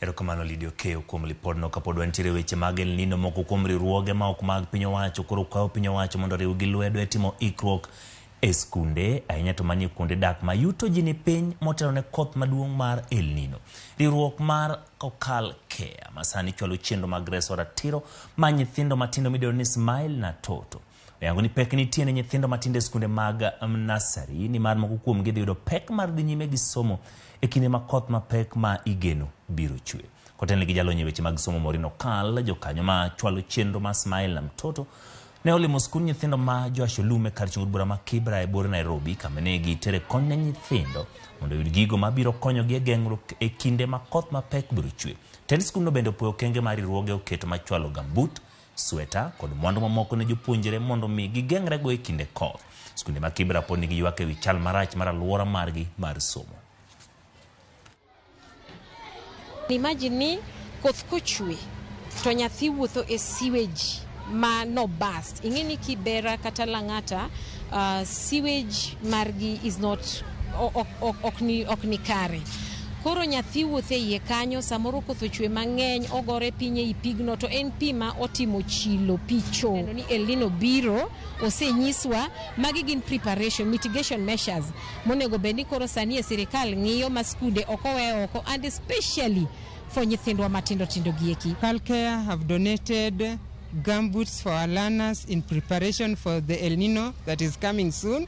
Erokamano Lydia Okeyo kuom lipodno. Kapod wantiere weche mag El Nino, moko kuom riwruoge ma ok mag piny owacho koro kwayo piny owacho mondo oriwgi lwedo e timo ikruok e skunde, ahinya to manie kuonde dak ma yuto ji ni piny motelo ne koth maduong' mar El Nino. Riwruok mar Okal Care ma sani chwalo chenro mag reso ratiro mar nyithindo matindo midendo ni Smile na Toto oyango ni pek nitie ne nyithindo matindo e skunde mag nasari nimar moko kuomgi dhi yudo pek mar dhi nyime gi somo e kinde ma koth mapek ma igeno biro chwe. Kotelne gi jalony e weche mag somo Maureen Okal, jokanyo ma chwalo chenro mar Smile na Mtoto ne olimo skund nyithindo ma Joash Olum e kar chung' od bura ma Kibra e buore Nairobi kama ne gitere kony ne nyithindo mondo oyud gigo mabiro konyogi e geng'ruok e kinde ma koth mapek biro chwe. Tend skundno bende opuoyo okenge ma riwruoge oketo mar chwalo gambut, sweta kod mwandu mamoko ne jopuonjre mondo mi gigeng'rego e kinde koth. Skunde ma Kibra pod nigi ywak ewi chal marach mar alwora margi mar somo. Imagine ni koth kochwe to nyathi wuotho e sewage ma no burst. Ing'e ni Kibera kata Lang'ata sewage margi is not ok ni kare. Koro nyathi wuotho e iye kanyo, samoro koth ochwe mang'eny, ogore piny ei pigno to en pi ma otimo chilo, pi cho. Neno ni El Nino biro, osenyiswa, magi gin preparation, mitigation measures monego bed ni koro sani e sirikal ng'iyo ma skunde ok owe oko and especially for nyithindwa matindo tindo gieki. Calcare have donated gumboots for our learners in preparation for the El Nino that is coming soon.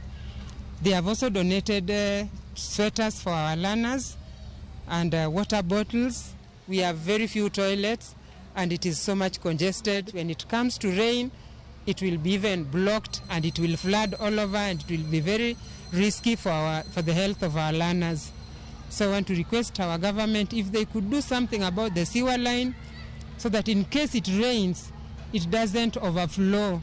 They have also donated sweaters for our learners and water bottles. We have very few toilets and it is so much congested. When it comes to rain, it will be even blocked and it will flood all over and it will be very risky for the health of our learners. So I want to request our government if they could do something about the sewer line so that in case it rains, it doesn't overflow.